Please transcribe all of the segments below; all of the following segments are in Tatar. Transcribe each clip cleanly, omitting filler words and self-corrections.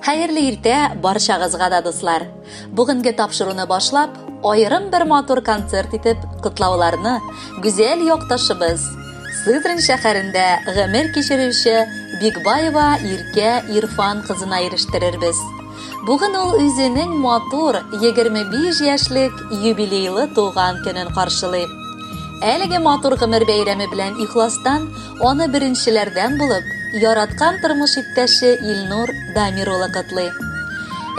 Хәерле иртә барчагызга да, дуслар. Бүгенге тапшыруны башлап, аерым бер матур концерт итеп котлауларны гүзәл якташыбыз, Сызрань шәһәрендә гомер кичерүче Бикбаева Иркә Ирфан кызына ирештерербез. Бүген ул үзенең матур 25 яшьлек юбилейлы туган көнен каршылый. Әлеге матур гомер бәйрәме белән ихластан аны беренчеләрдән булып, яраткан тормыш иптәше Илнур Дамир улы котлый.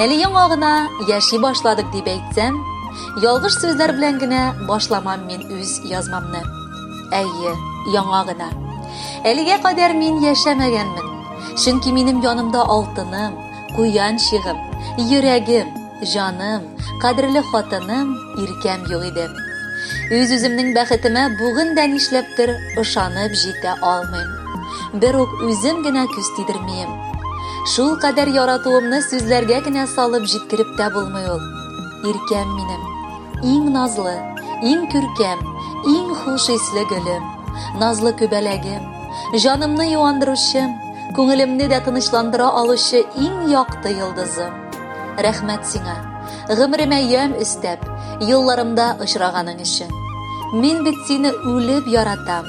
Әле яңа гына яши башладык дип әйтсәм, ялгыш сүзләр белән генә башламам мин үз язмамны. Әйе, яңа гына. Әлегә кадәр мин яшәмәгәнмен. Чөнки минем янымда алтыным, куянчигым, йөрәгем, җаным, кадерле хатыным, иркәм юк иде. Үз-үземнең бәхетемә бүген дә нишләптер ышанып җитә алмыйм. Бер үк үзем генә күз тидермием. Шул кадәр яратуымны сүзләргә генә салып җиткереп тә булмый ул. Иркәм минем, иң назлы, иң күркәм, иң хуш исле гөлем, назлы күбәләгем, җанымны юандыручым, күңелемне дә тынычландыра алучы иң якты йолдызым. Рәхмәт сиңа, гомеремә ямь өстәп, юлларымда очраганың өчен. Мин бит сине үлеп яратам.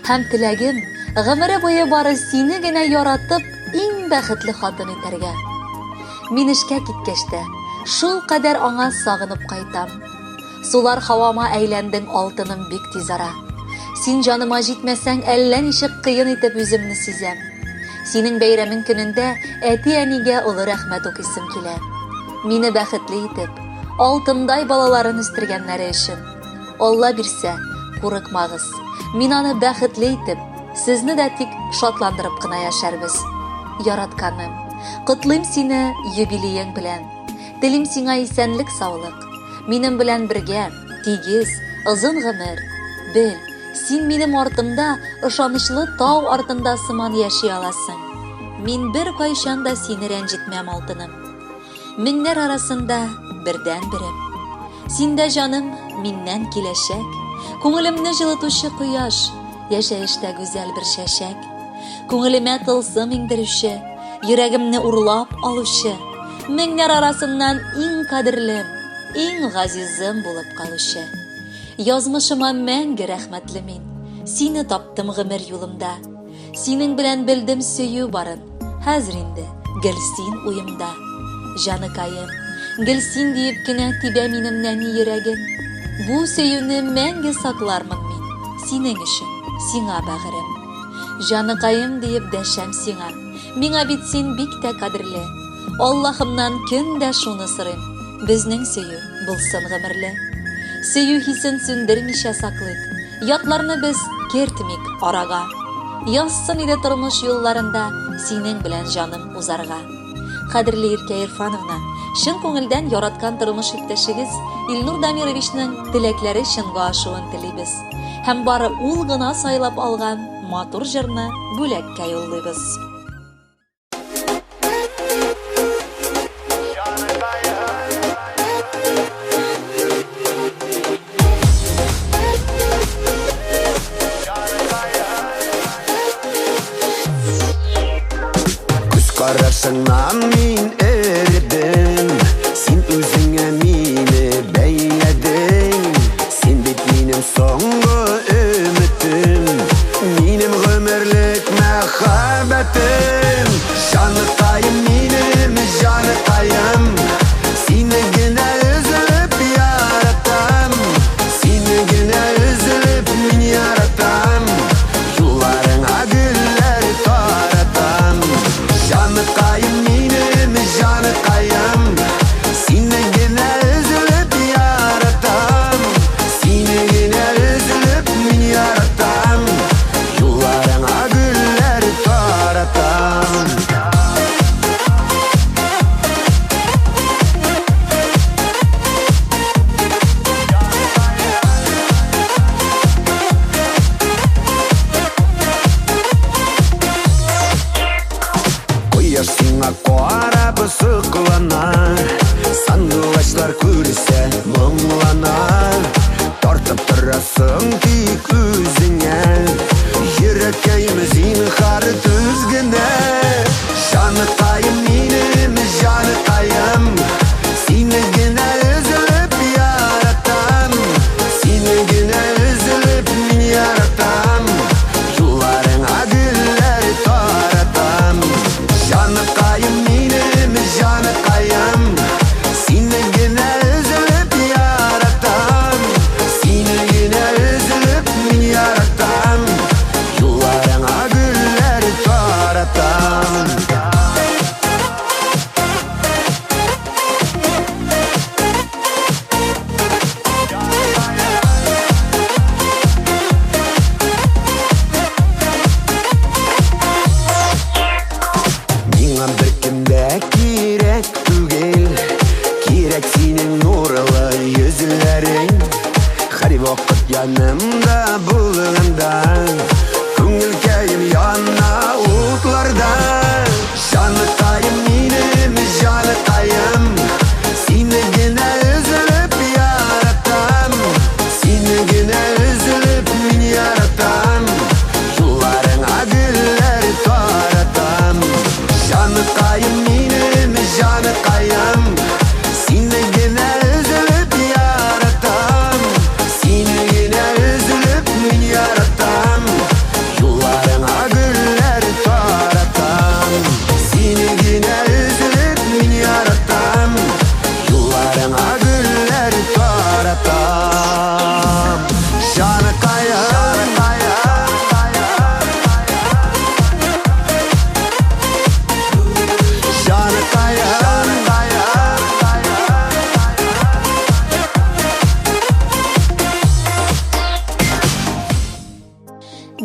Һәм теләгем, гомере буе бары сине генә яратып, иң бәхетле хатын итәргә. Мин эшкә киткәч тә, шул кадәр аңа сагынып кайтам. Сулар һавама әйләндең, алтыным бик тиз ара. Син җаныма җитмәсәң, әллә ничек кыен итеп үземне сизәм. Синең бәйрәмең көнендә әти-әнигә олы рәхмәт укыйсым килә. Мине бәхетле итеп, алтындай балаларын үстергәннәре өчен. Алла бирсә, курыкмагыз. Мин аны бәхетле итеп, сезне дә тик шатландырып кына яшәрбез. Яратканым, котлыйм сине юбилеең белән. Телим сиңа исәнлек-саулык. Минем белән бергә, тигез, озын гомер. Бел, син минем артымда, ышанычлы тау артында сыман яши аласың. Мин беркайчан да сине рәнҗетмәм, алтыным. Меңнәр арасында бердәнберем. Син дә, җаным, миннән киләчәк. Күңелемне җылытучы кояш, яшәештә гүзәл бер чәчәк. Күңелемә тылсым иңдерүче, йөрәгемне урлап алучы, меңнәр арасыннан иң кадерлем, иң газизым булып калучы. Язмышыма мәңге рәхмәтле мин. Сине таптым гомер юлымда. Синең белән белдем сөю барын. Хәзер инде гел син уемда. Җаныкаем, гел син диеп кенә тибә минем нәни йөрәгем. Бу сөюне мәңге саклармын мин, синең өчен, сиңа бәгырем. Җаныкаем диеп дәшәм сиңа, миңа бит син бик тә кадерле. Аллаһымнан көн дә шуны сорыйм, безнең сөю булсын гомерле. Сөю хисен сүндермичә саклыйк, ятларны без кертмик арага. Язсын иде тормыш юлларында синең белән җаным узарга. Кадерле Иркә Ирфановна, чын күңелдән яраткан тормыш иптәшегез Илнур Дамировичның теләкләре чынга ашуын телибез. Һәм бары ул гына сайлап алган матур җырны бүләккә юллыйбыз. Күз карашыңнан мин эредем Син үзеңә мине бәйләдең Син бит минем соңгы өметем Минем гомерлек мәхәббәтем Җаныкаем минем, җаныкаем Сине генә өзелеп яратам Сине генә өзелеп мин яратам Юлларыңа гөлләр таратам Җаныкаем минем, җаныкаем Сине генә өзелеп яратам Сине генә өзелеп мин яратам Юлларыңа гөлләр таратам Кояш сиңа карап соклана Сандугачлар күрсә моңлана Тартып торасың тик үзеңә Йөрәккәем зинһар түз генә Җаныкаем минем, җаныкаем.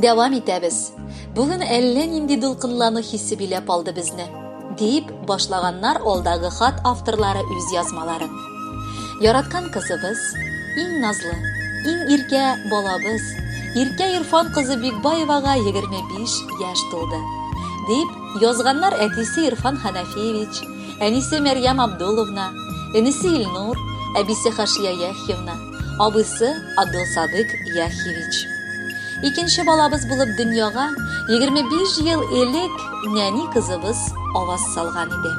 Дәвам итәбез. Бүген әллә нинди дулкынлану хисе биләп алды безне, дип башлаганнар алдагы хат авторлары үз язмаларын. Яраткан кызыбыз, иң назлы, иң иркә балабыз, Иркә Ирфан кызы Бикбаевага 25 яшь тулды. Дип язганнар әтисе Ирфан Ханафиевич, әнисе Мәрьям Абдуловна, энесе Илнур, әбисе Хашия Яхьевна, абыйсы Абдулсадык Яхьевич. Икенче балабыз булып дөньяга 25 ел элек нәни кызыбыз аваз салган иде.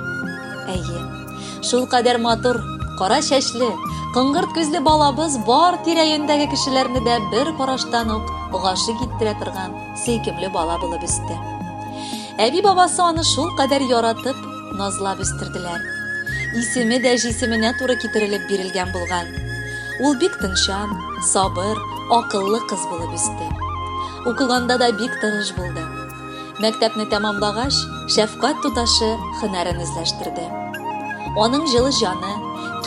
Әйе, шулкадәр матур, кара чәчле, коңгырт күзле балабыз бар тирә-юньдәге кешеләрне дә бер караштан ук гашыйк иттерә торган сөйкемле бала булып үсте. Әби-бабасы аны шулкадәр яратып, назлап үстерделәр. Исеме дә җисеменә туры китерелеп бирелгән булган. Ул бик тынчан, сабыр, акыллы кыз булып үсте. Укыганда да бик тырыш булды. Мәктәпне тәмамлагач, шәфкать туташы һөнәрен үзләштерде. Аның җылы җаны,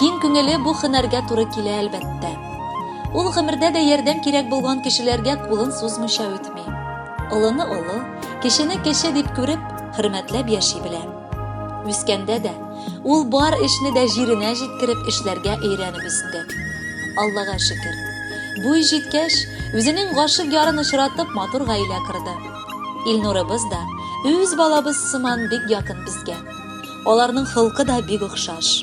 киң күңеле бу һөнәргә туры килә, әлбәттә. Ул гомердә дә ярдәм кирәк булган кешеләргә кулын сузмыйча үтми. Олыны олы, кечене кече дип күреп, хөрмәтләп яши белә. Үскәндә дә ул бар эшне дә җиренә җиткереп эшләргә өйрәнеп үсте. Аллага шөкер. Буй җиткәч, үзенең гашыйк ярын очратып, матур гаилә корды. Илнурыбыз да үз балабыз сыман бик якын безгә. Аларның холкы да бик охшаш.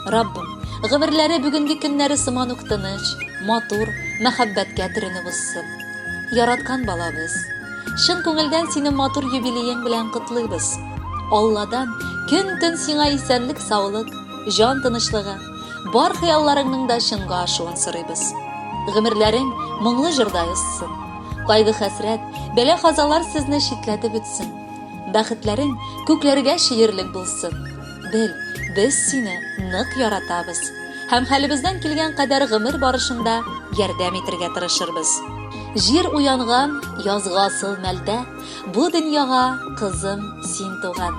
Раббым, гомерләре бүгенге көннәре сыман ук тыныч, матур, мәхәббәткә төренеп узсын. Яраткан балабыз, чын күңелдән сине матур юбилеең белән котлыйбыз. Алладан көн-төн сиңа исәнлек-саулык, җан тынычлыгы, бар хыялларыңның да чынга ашуын сорыйбыз. Гомерләрең моңлы җырдай узсын. Кайгы-хәсрәт, бәла-казалар сезне читләтеп үтсен. Бәхетләрең күкләргә чөерлек булсын. Бел, без сине нык яратабыз һәм хәлебездән килгән кадәр гомер барышында ярдәм итергә тырышырбыз. Җир уянган язгы асыл мәлдә бу дөньяга, кызым, син туган.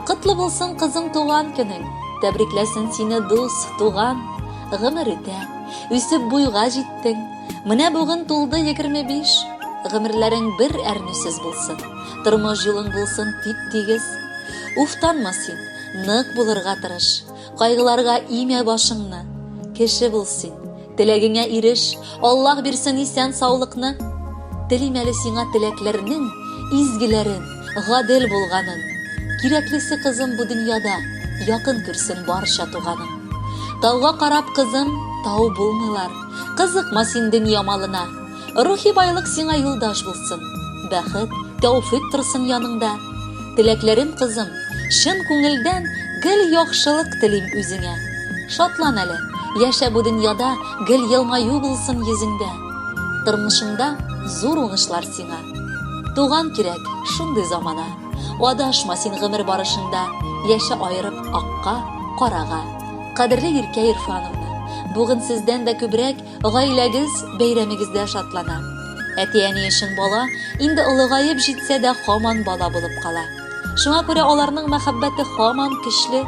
Котлы булсын, кызым, туган көнең, тәбрикләсен сине дус, туган. Гомер үтә, үсеп буйга җиттең, менә бүген тулды 25. Гомерләрең бер әрнүсез булсын. Тормыш юлың булсын тип-тигез. Уфтанма син, нык булырга тырыш. Кайгыларга имә башыңны. Кеше бул син, теләгеңә иреш, Аллаһ бирсен исән саулыкны. Телим әле сиңа теләкләрнең изгеләрен, гадел булганын. Кирәклесе, кызым, бу дөньяда, якын күрсен барча туганың. Тауга карап, кызым, тау булмыйлар. Кызыкма син дөнья малына. Рухи байлык сиңа юлдаш булсын. Бәхет, тәүфик торсын яныңда. Теләкләрем, кызым, чын күңелдән гел яхшылык телим үзеңә. Шатлан әле, яшә бу дөньяда, гел елмаю булсын йөзеңдә. Тормышыңда зур уңышлар сиңа. Туган кирәк шундый замана. Адашма син гомер барышында, яшә аерып акка, карага. Кадерле Иркә Ирфановна, бүген сездән дә күбрәк Гаиләгез бәйрәмегездә шатлана. Әти-әни өчен бала инде олыгаеп җитсә дә һаман бала булып кала. Шуңа күрә аларның мәхәббәте һаман көчле.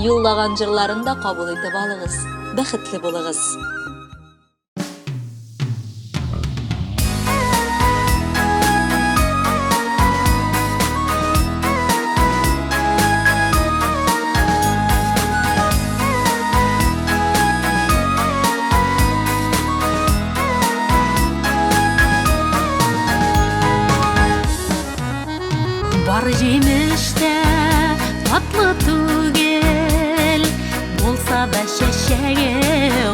Юллаган җырларын да кабул итеп алыгыз. Бәхетле булыгыз. Бар җимеш тә татлы түгел, булса да чәчәге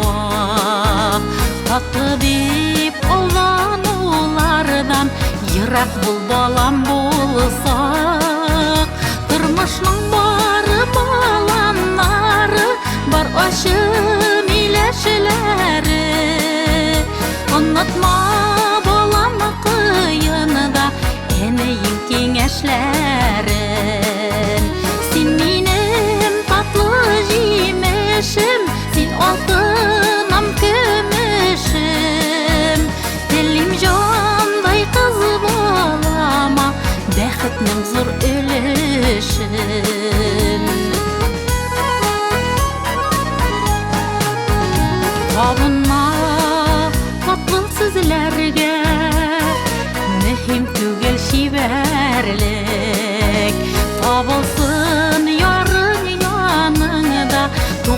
ак. Татлы дип алданулардан ерак бул, балам, булсак. Тормышның бары баланнары, бар ачы миләшләре. Онытма, балам, кыенда әниең киңәшләрен. Син минем татлы җимешем, син алтыным, көмешем. Телим җандай кыз балама бәхетнең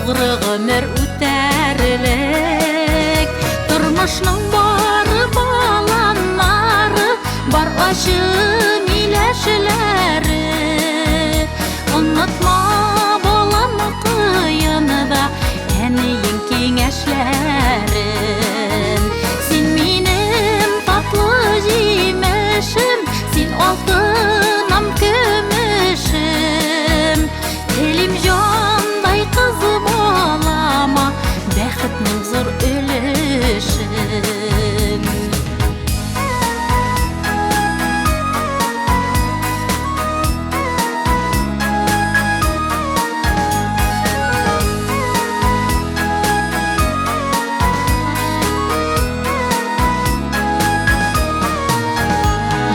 Тугры гомер үтәрлек. Тормышның бары баланнары, бар ачы миләшләре. Онытма, балам, кыяны да әниең киңәшләрен. Син минем татлы җимешем, син алтыным, көмешем. Телим җандай кызы балама бәхетнең зур өлешен.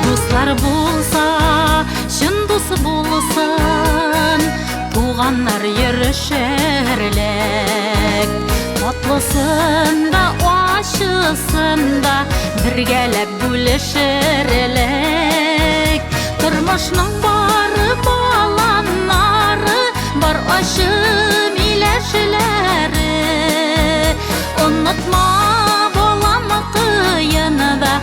Дуслар булса, чын дус булсын, туганнар йөрешерлек. Татлысын да, ачысын да бергәләп бүлешерлек. Тормышның бары баланнары, бар ачы миләшләре. Онытма, балам, кыяны да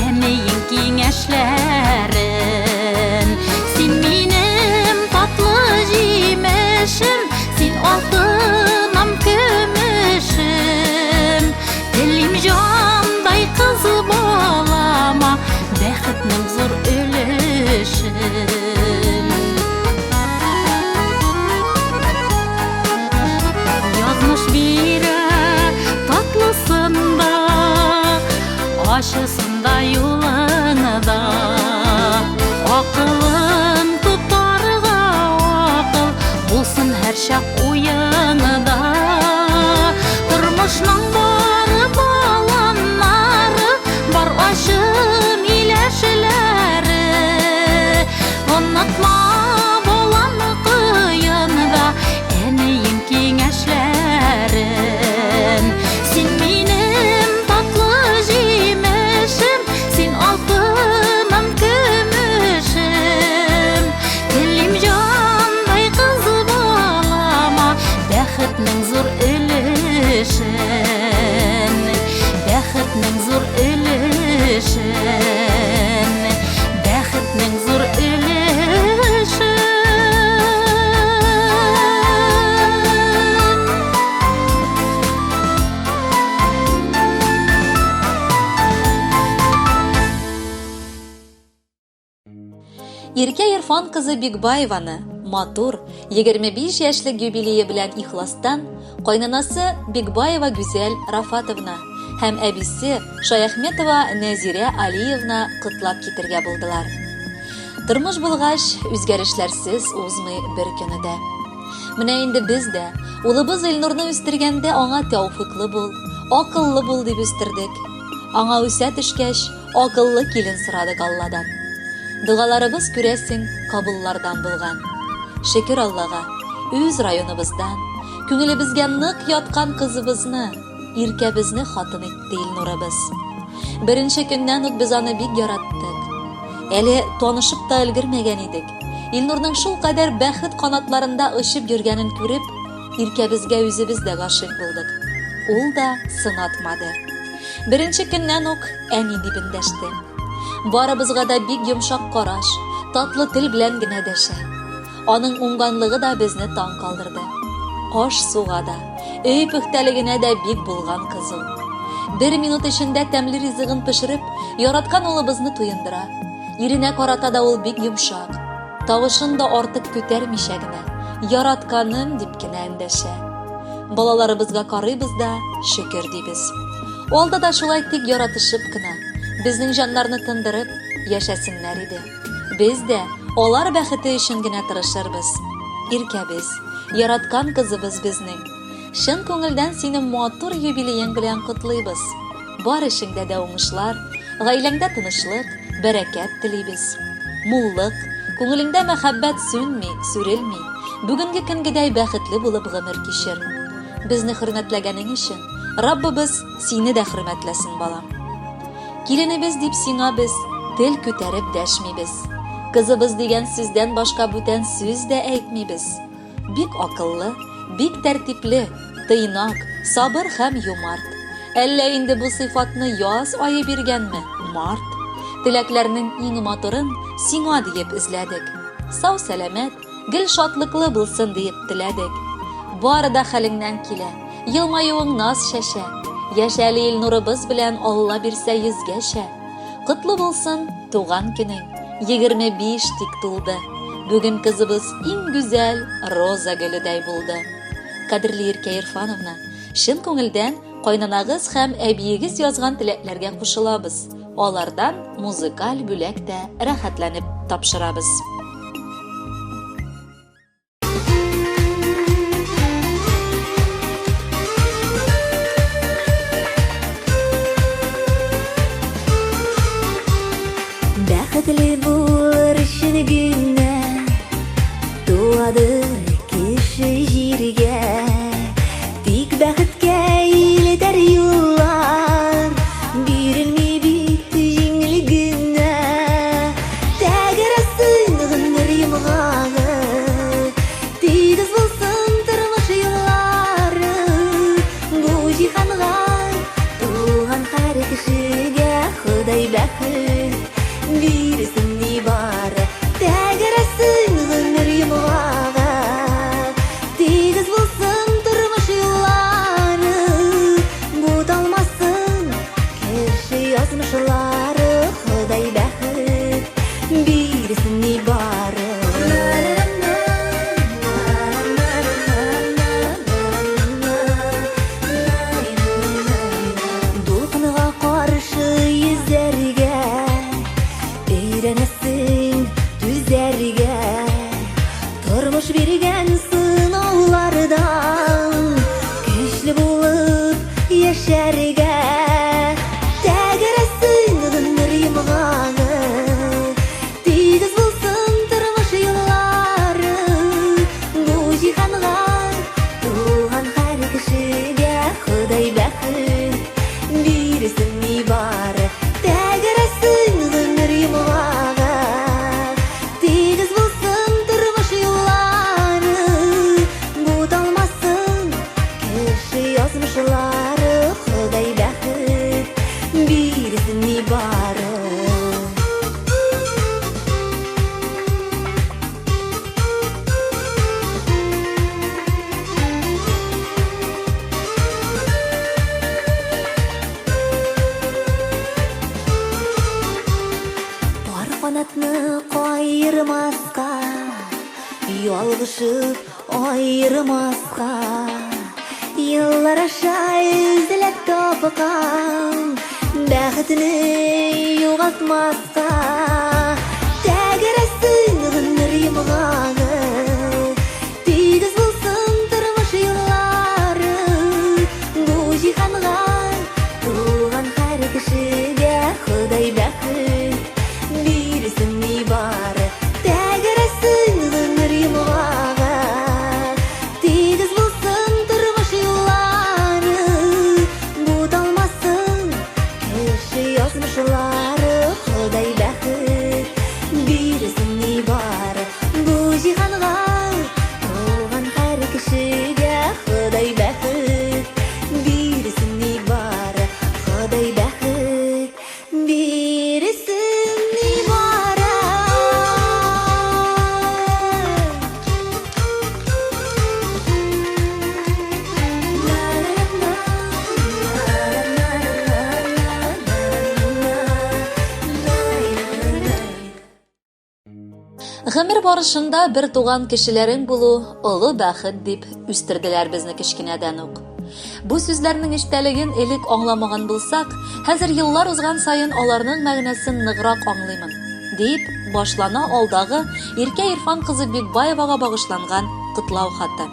әниең киңәшләрен. Син минем татлы җимешем, син алтыным, көмешем. Телим җандай кыз балама бәхетнең зур өлешен. Язмыш бирә татлысын да, ачысын да юлыңда. Акылын тотарга акыл булсын һәрчак уенда. Тормышның бары баланнары, бар ачы миләшләре. Онытма, балам, кыяны да әниең киңәшләрен. Син минем татлы җимешем, син алтыным, көмешем. Телим җандай кыз балама бәхетнең зур өлешен. Бәхетнең зур өлешен. Бәхетнең зур өлешен. Иркә Ирфан кызы Бикбаеваны матур 25 яшьлек юбилее белән ихластан кайнанасы Бикбаева Гүзәл Рафатовна һәм әбисе Шаяхметова Нәзирә Алиевна котлап китергә булдылар. Тормыш булгач, үзгәрешләрсез узмый бер көне дә. Менә инде без дә улыбыз Илнурны үстергәндә аңа тәүфыклы бул, акыллы бул дип үстердек. Аңа үсә төшкәч, акыллы килен сорадык Алладан. Догаларыбыз, күрәсең, кабуллардан булган. Шөкер Аллага, үз районыбыздан, күңелебезгә нык яткан кызыбызны, Иркәбезне хатын итте Илнурыбыз. Беренче көннән үк без аны бик яраттык. Әле танышып та өлгермәгән идек. Илнурның шул кадәр бәхет канатларында очып йөргәнен күреп, Иркәбезгә үзебез дә гашыйк булдык. Ул да сынатмады. Беренче көннән үк әни дип эндәште. Барыбызга да бик йомшак караш, татлы тел белән генә дәшә. Аның уңганлыгы да безне таң калдырды. Аш-суга да, өй пөхтәлегенә дә бик булган кыз ул. Бер минут эчендә тәмле ризыгын пешереп, яраткан улыбызны туендыра. Иренә карата да ул бик йомшак. Тавышын да артык күтәрмичә генә, яратканым дип кенә эндәшә. Балаларыбызга карыйбыз да, шөкер дибез. Алда да шулай тик яратышып кына, безнең җаннарны тындырып, яшәсеннәр иде. Без дә алар бәхете өчен генә тырышырбыз. Иркәбез, яраткан кызыбыз безнең. Чын күңелдән сине матур юбилеең белән котлыйбыз. Бар эшеңдә дә уңышлар, гаиләңдә тынычлык, бәрәкәт телибез. Муллык, күңелеңдә мәхәббәт сүнми, сүрелми, бүгенге көнгедәй бәхетле булып гомер кичер. Безне хөрмәтләгәнең өчен Раббыбыз сине дә хөрмәтләсен, балам. Киленебез дип сиңа без тел күтәреп дәшмибез. Кызыбыз дигән сүздән башка бүтән сүз дә әйтмибез. Бик акыллы, Бик тәртипле, тыйнак, сабыр һәм юмарт. Әллә инде бу сыйфатны яз ае биргәнме, март? Теләкләрнең иң матурын сиңа диеп эзләдек. Сау-сәламәт, гел шатлыклы булсын диеп теләдек. Бары да хәлеңнән килә, елмаюың наз чәчә. Яшә әле Илнурыбыз белән Алла бирсә йөзгәчә. Котлы булсын туган көнең, 25 тик тулды. Бүген кызыбыз иң гүзәл роза гөледәй булды. Кадерле Иркә Ирфановна, чын күңелдән кайнанагыз һәм әбиегез язган теләкләргә кушылабыз. Алардан музыкаль бүләк тә рәхәтләнеп тапшырабыз. Бәхетле булыр өчен генә туадыр кеше җиргә. Тик бәхеткә илтәр юллар бирелми бит җиңел генә. Тәгәрәсен гомер йомгагы, тигез булсын тормыш юллары. Бу җиһанга туган һәр кешегә Ходай бәхет бирсен нибары. Тәгәрәсен гомер йомгагы, тигез булсын тормыш юллары. Буталмасын кеше язмышлары, Ходай бәхет бирсен нибары. Дулкынга каршы йөзәргә, өйрәнәсең түзәргә. Тормыш биргән сынаулардан көчле булып яшәргә. Тәгәрәсен гомер йомгагы, тигез булсын тормыш юллары. Бу җиһанга туган һәр кешегә Ходай бәхет бирсен нибары. Тәгәрәсен гомер йомгагы, тигез булсын тормыш юллары. Буталмасын кеше язмышлары, Ходай бәхет бирсен нибары. Пар канатны каермаска, ялгышып аермаска. Еллар аша эзләп тапкан бәхетне югалтмаска. Тәгәрәсен гомер йомгагы, тигез булсын тормыш юллары. Бу җиһанга туган һәр кешегә Ходай бәхет бирсен нибары. Тәгәрәсен гомер йомгагы, тигез булсын тормыш юллары. Буталмасын кеше язмышлары, Ходай бәхет бирсен нибары. Бу җиһанга туган һәр кешегә Ходай бәхет бирсен нибары. Ходай бәхет бирсен нибары. Гомер барышында бер туган кешеләрең булу олы бәхет дип үстерделәр безне кечкенәдән үк. Бу сүзләрнең эчтәлеген элек аңламаган булсак, хәзер еллар узган саен аларның мәгънәсен ныграк аңлыймын, дип башлана алдагы Иркә Ирфан кызы Бикбаевага багышланган котлау хаты.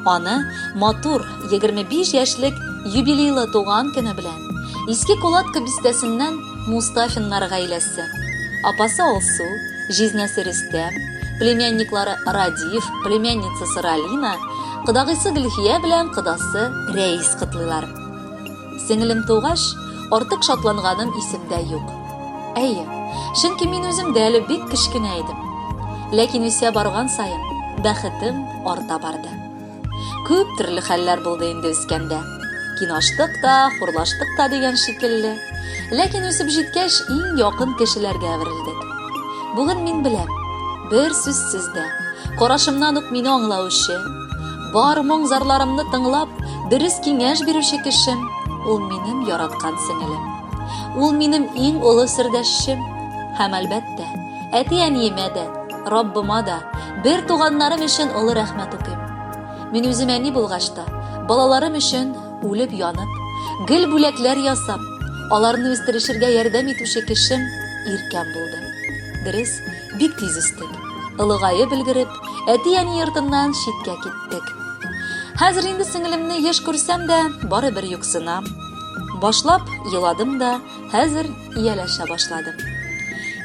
Аны матур 25 яшьлек юбилейлы туган көне белән Иске Кулатка бистәсеннән Мустафиннар гаиләсе, апасы Алсу, җизнәсе Рөстәм, племянниклары Радиф, племянницасы Ралина, кодагыйсы Гөлфия белән кодасы Рәис котлыйлар. Сеңелем тугач, артык шатланганым исемдә юк. Әйе, чөнки мин үзем дә әле бик кечкенә идем. Ләкин үсә барган саен бәхетем арта барды. Күп төрле хәлләр булды инде үскәндә. Кинаштык та, хурлаштык та дигән шикелле. Ләкин үсеп җиткәч, иң якын кешеләргә әверелдек. Бүген мин беләм, бер сүзсез дә, карашымнан ук мине аңлаучы, бар моң-зарларымны тыңлап, дөрес киңәш бирүче кешем, ул минем яраткан сеңелем. Ул минем иң олы сердәшчем. Һәм, әлбәттә, әти-әниемә дә, Раббыма да, бер туганнарым өчен олы рәхмәт укыйм. Мин үзем әни булгач та, балаларым өчен үлеп янып, гел бүләкләр ясап, аларны үстерешергә ярдәм итүче кешем Иркәм булды. Дөрес, бик тиз үстек. Олыгаеп өлгереп, әти-әни йортыннан читкә киттек. Хәзер инде сеңелемне еш күрсәм дә, барыбер юксынам. Башлап еладым да, хәзер ияләшә башладым.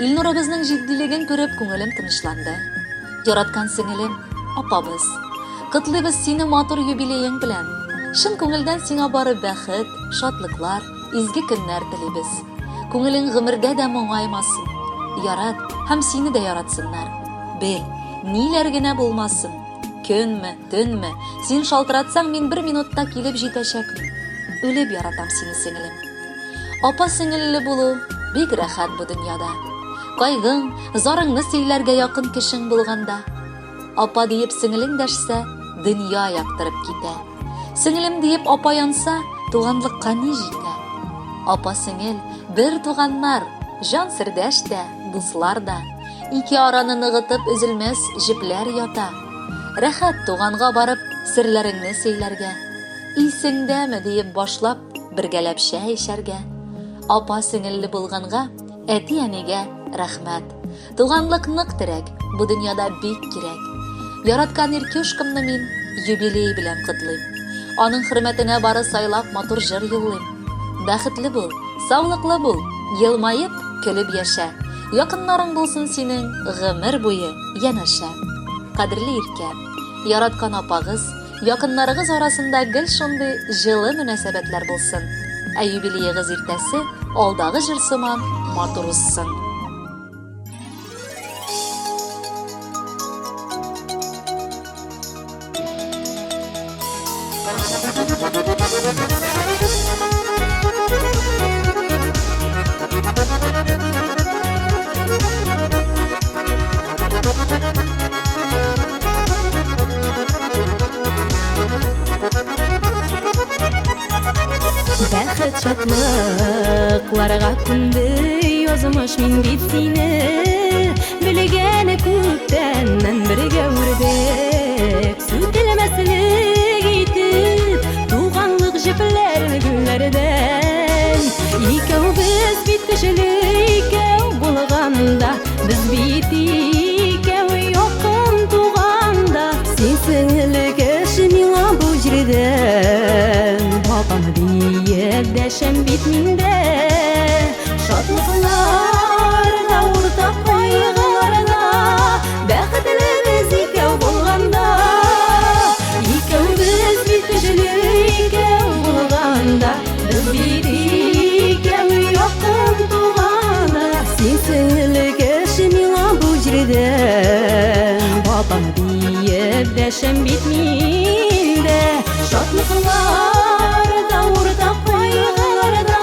Илнурыбызның җитдилеген күреп, күңелем тынычланды. Яраткан сеңелем, апабыз. Котлыйбыз сине матур юбилеең белән. Чын күңелдән сиңа бары бәхет, шатлыклар, изге көннәр телибез. Күңелең гомердә дә моңаймасын. Ярат һәм сине дә яратсыннар. Бел, ниләр генә булмасын, көнме, төнме, син шалтыратсаң, мин бер минутта килеп җитәчәкмен. Үлеп яратам сине, сеңелем. Апа-сеңелле булу бик рәхәт бу дөньяда. Кайгың, зарыңны сөйләргә якын кешең булганда. Апа диеп сеңелең дәшсә, дөнья яктырып китә. Сеңелем диеп апа янса, туганлыкка ни җитә? Апа-сеңел, бер туганнар, җан сердәш тә, дуслар да. Ике араны ныгытып өзелмәс җепләр ята. Рәхәт туганга барып серләреңне сөйләргә. Исеңдәме диеп башлап, бергәләп чәй эчәргә. Апа-сеңелле булганга әти-әнигә рәхмәт. Туганлык нык терәк, бу дөньяда бик кирәк. Яраткан Иркюшкамны мин юбилей белән котлыйм. Аның хөрмәтенә бары сайлап матур җыр юллыйм. Бәхетле бул, саулыклы бул, елмаеп, көлеп яшә. Якыннарың булсын синең гомер буе янәшә. Кадерле Иркә, яраткан апагыз, Якыннарыгыз арасында гел шундый җылы мөнәсәбәтләр булсын. Ә юбилеегыз иртәсе алдагы җыр сыман матур узсын. Бәхет шатлыкларга күмде язмыш мин бит сине белгән күптәннән бергә үрдек сүтелмәслек итеп туганлык җепләрен гөлләрдән икәү без бит көчле икәү булганда Без бит икәү якын туганда. Син сеңле кеше миңа бу җирдә. Апам диеп дәшәм бит мин дә. Шатлыкларда уртак кайгыларда бәхетле без икәү булганда. Икәү без бит көчле икәү булганда. Без бит икәү якын туганда. Син сеңле кеше миңа бу җирдә. Апам диеп дәшәм бит мин дә. Шатлыкларда уртак кайгыларда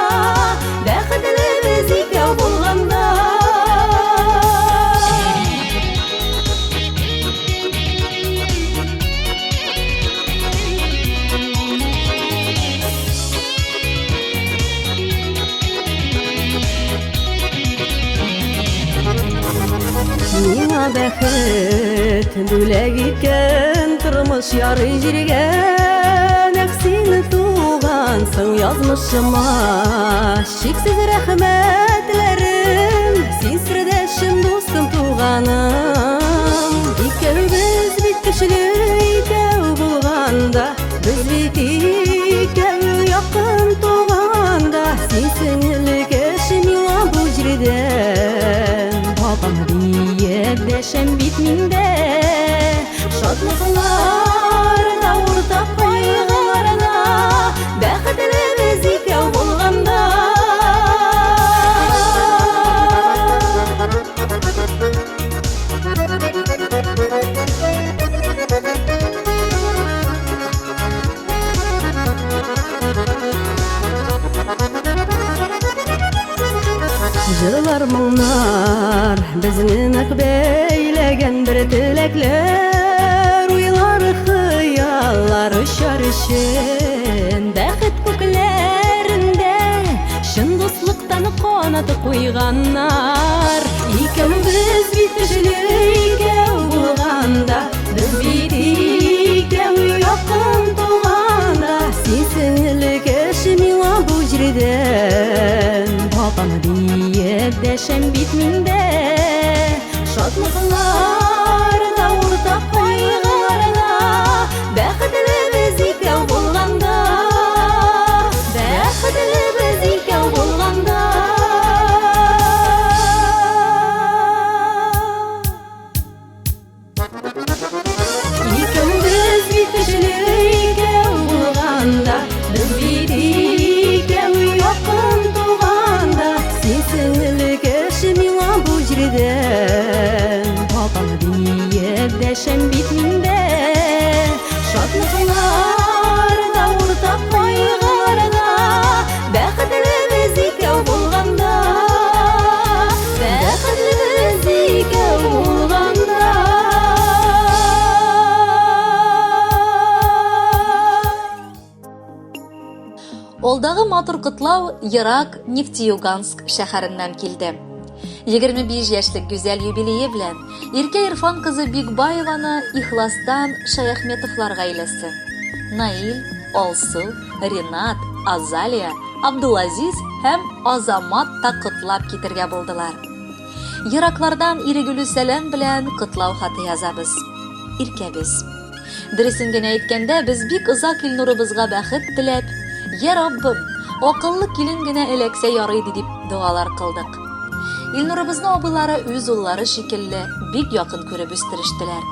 бәхетле без икәү булганда. Миңа бәхет бүләк иткән тормыш ярый җиргә. Нәкъ син тугансың язмышыма. Чиксез рәхмәтләрем, син сердәшем, дустым, туганым. Икәүбез бит көчле икәү булганда, без бит икәү якын туганда. Син сеңле кеше миңа бу җирдә. Апам диеп дәшәм бит мин дә. Шатлыкларда уртак кайгыларда бәхетле без икәү булганда. Җырлар, моңнар безне нык бәйләгән бер теләкләр, уйлар, хыяллар очар өчен бәхет күкләрендә чын дуслыктан канат куйганнар. Икәү без бит көчле икәү булганда, без бит икәү якын туганда. Син сеңеле кеше миңа бу җирдә. Апам диеп дәшәм бит мин дә. Шатлыклар да уртак кайгылар да, бәхетле без икәү булганда. Бәхетле без икәү булганда. Икәү без бит көчле икәү булганда, без бит икәү якын туганда. Син сеңеле кеше миңа бу җирдә. Апам диеп дәшәм бит мин дә. Шатлыклар да уртак кайгылар да, бәхетле без икәү булганда. Бәхетле без икәү булганда. Алдагы матур котлау ерак Нефтеюганск шәһәреннән килде. 25 яшьлек гүзәл юбилее белән Иркә Ирфан кызы Бикбаеваны ихластан Шаяхметовлар гаиләсе, Наил, Алсу, Ренат, Азалия, Абдулазиз һәм Азамат та котлап китергә булдылар. Ераклардан ирегүле сәлам белән котлау хаты язабыз. Иркәбез. Дөресен генә әйткәндә, без бик озак Илнурыбызга бәхет теләп, "Я Раббым, акыллы килен генә эләксә ярый ди" дип догалар кылдык. Илнурыбызны абыйлары үз уллары шикелле бик якын күреп үстерештеләр.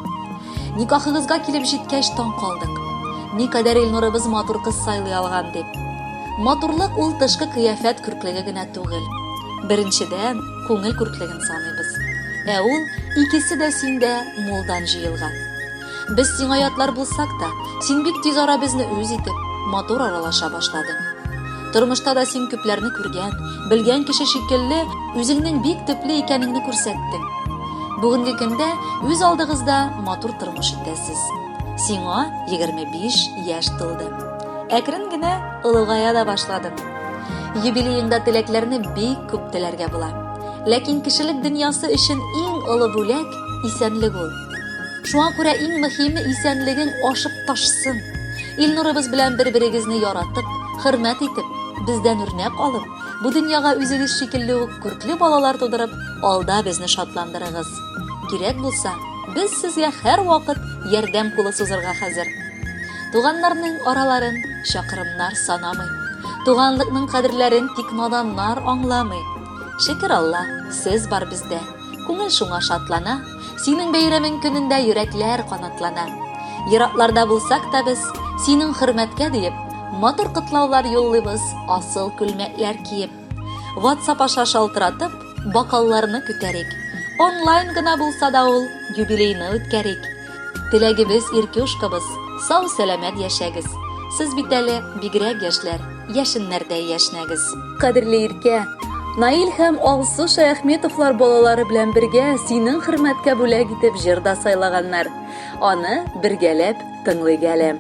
Никахыгызга килеп җиткәч таң калдык. Никадәр Илнурыбыз матур кыз сайлый алган дип. Матурлык ул тышкы кыяфәт күрклеге генә түгел. Беренчедән, күңел күрклеген саныйбыз. Ә ул икесе дә синдә мулдан җыелган. Без сиңа ятлар булсак та, син бик тиз ара безне үз итеп, матур аралаша башладың. Тормышта да син күпләрне күргән, белгән кеше шикелле, үзеңнең бик төпле икәнеңне күрсәттең. Бүгенге көндә үз алдыгызда матур тормыш итәсез. Сиңа 25 яшь тулды. Әкрен генә олыгая да башладың. Юбилееңда теләкләрне бик күп теләргә була. Ләкин кешелек дөньясы өчен иң олы бүләк исәнлек ул. Шуңа күрә иң мөһиме исәнлегең ашып ташсын. Илнурыбыз белән бер-берегезне яратып, хөрмәт итеп, бездән үрнәк алып, бу дөньяга үзегез шикелле үк күркле балалар тудырып, алда безне шатландырыгыз. Кирәк булса, без сезгә һәрвакыт ярдәм кулы сузырга хәзер. Туганнарның араларын чакрымнар санамый. Туганлыкның кадерләрен тик наданнар аңламый. Шөкер Алла, сез бар бездә. Күңел шуңа шатлана. Синең бәйрәмең көнендә йөрәкләр канатлана. Еракларда булсак та без, синең хөрмәткә диеп, матур котлаулар юллыйбыз, асыл күлмәкләр киеп. WhatsApp аша шалтыратып, бокалларны күтәрик. Онлайн гына булса да ул юбилейны үткәрик. Теләгебез, Иркюшкабыз, сау-сәламәт яшәгез. Сез бит әле бигрәк яшьләр, яшеннәрдәй яшьнәгез. Кадерле Иркә, Наил һәм Алсу Шаяхметовлар балалары белән бергә синең хөрмәткә бүләк итеп җыр да сайлаганнар. Аны бергәләп тыңлыйк әле.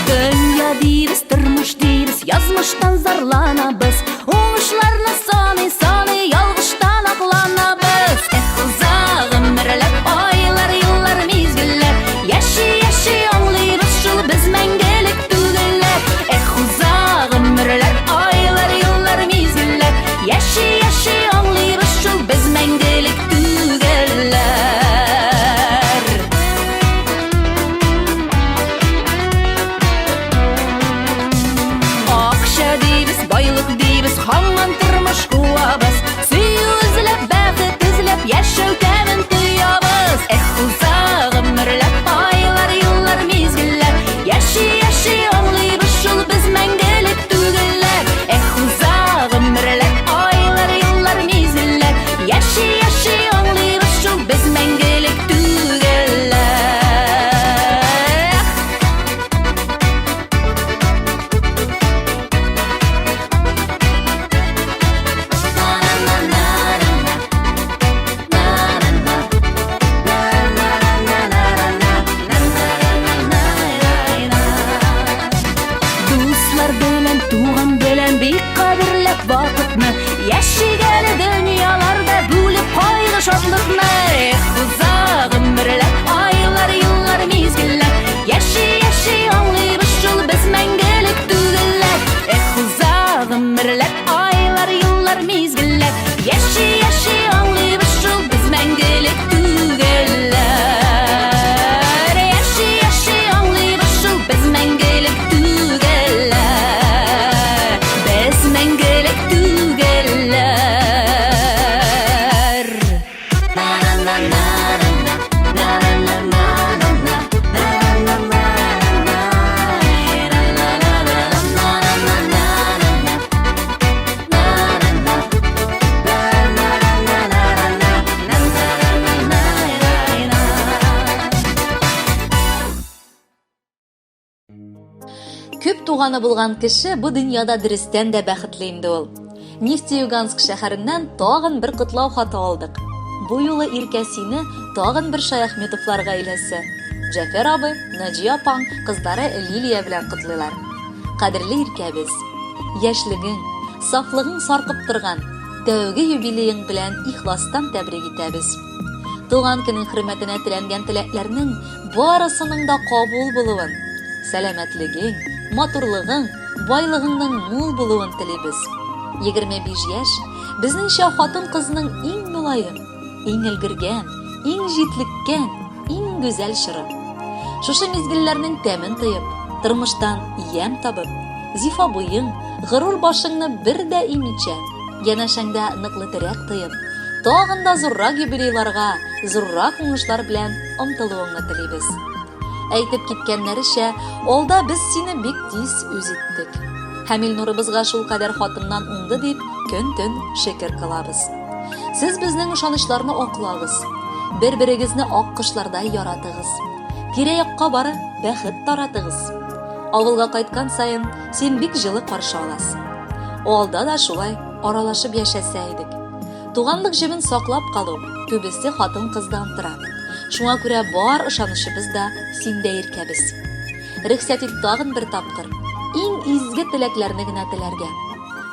Дөнья дибез, тормыш дибез, язмыштан зарланабыз. Уңышларны саный, саный, ялгыштан акланабыз. Эх, уза гомерләр, айлар, еллар, мизгелләр. Яши, яши аңлыйбыз шул без мәңгелек түгелләр. Эх, уза гомерләр, айлар, еллар, мизгелләр. Яши, яши аңлыйбыз шул без мәңгелек түгелләр. Акча дибез, байлык дибез, һаман тормыш куабыз. Сөю эзләп, бәхет эзләп, яшәү тәмен тоябыз. Күп туганы булган кеше бу дөньяда дөрестән дә бәхетле инде ул. Нефтеюганск шәһәреннән тагын бер котлау хаты алдык. Бу юлы Иркә сине тагын бер Шаяхметовлар гаиләсе, Җәфәр абый, Наҗия апаң, кызлары Лилия белән котлыйлар. Кадерле Иркәбез! Яшьлегең, сафлыгың саркып торган тәүге юбилеең белән ихластан тәбрик итәбез. Туган көнең хөрмәтенә теләнгән теләкләрнең барысының да кабул булуын, сәламәтлегең, матурлыгың, байлыгыңның мул булуын телибез. 25 яшь, безнеңчә хатын-кызның иң мөлаем, иң өлгергән, иң җитлеккән, иң гүзәл чоры. Шушы мизгелләрнең тәмен тоеп, тормыштан ямь табып, зифа буең, горур башыңны бер дә имичә, янәшәңдә ныклы терәк тоеп, тагын да зуррак юбилейларга, зуррак уңышлар белән омтылуыңны телибез. Әйтеп киткәннәречә, алда без сине бик тиз үз иттек. Һәм Илнурыбызга шулкадәр хатыннан уңды дип, көн-төн шөкер кылабыз. Сез безнең ышанычларны аклагыз. Бер-берегезне ак кошлардай яратыгыз. Тирә-якка бары бәхет таратыгыз. Авылга кайткан саен син бик җылы каршы аласың. Алда да шулай аралашып яшәсә идек. Туганлык җебен саклап калу күбесе хатын-кыздан тора. Шуңа күрә бар ышанычыбыз да синдә, иркәбез. Рөхсәт ит тагын бер тапкыр иң изге теләкләрне генә теләргә.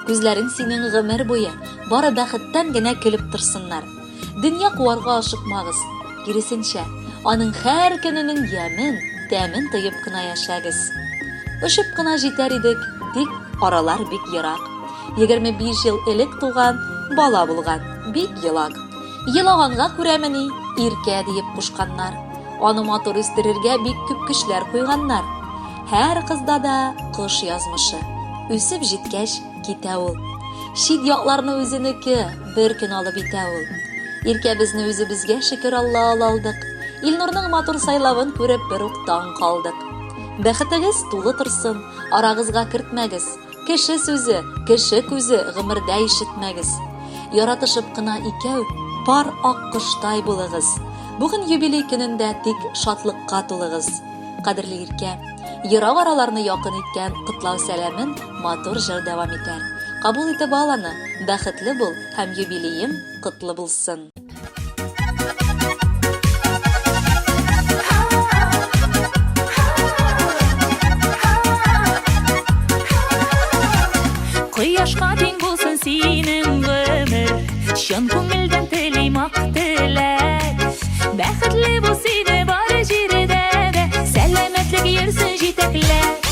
Күзләрең синең гомер буе бары бәхеттән генә көлеп торсыннар. Дөнья куарга ашыкмагыз. Киресенчә, аның һәр көненең ямен, тәмен тоеп кына яшәгез. Очып кына җитәр идек, тик аралар бик ерак. 25 ел элек туган бала булган, бик елак. Елаганга күрәмени, иркә диеп кушканнар. Аны матур үстерергә бик күп көчләр куйганнар. Һәр кызда да кош язмышы. Үсеп җиткәч, китә ул. Чит якларны үзенеке бер көн алып итә ул. Иркәбезне үзебезгә шөкер Алла ала алдык. Илнурның матур сайлавын күреп бер үк таң калдык. Бәхетегез тулы торсын, арагызга кертмәгез. Кеше сүзе, кеше күзе гомердә ишетмәгез. Яратышып кына икәү пар ак коштай булыгыз. Бүген юбилей көнендә тик шатлыкка тулыгыз. Кадерле Иркә, ерак араларны якын иткән котлау сәламен матур җыр дәвам итәр. Кабул итеп ал аны, бәхетле бул һәм юбилеең котлы булсын! Кояшка тиң булсын синең гомер, Чын күңелдән телим ак теләк. Бәхетле бул сине бар җирдә дә, Сәламәтлек йөрсен җитәкләп.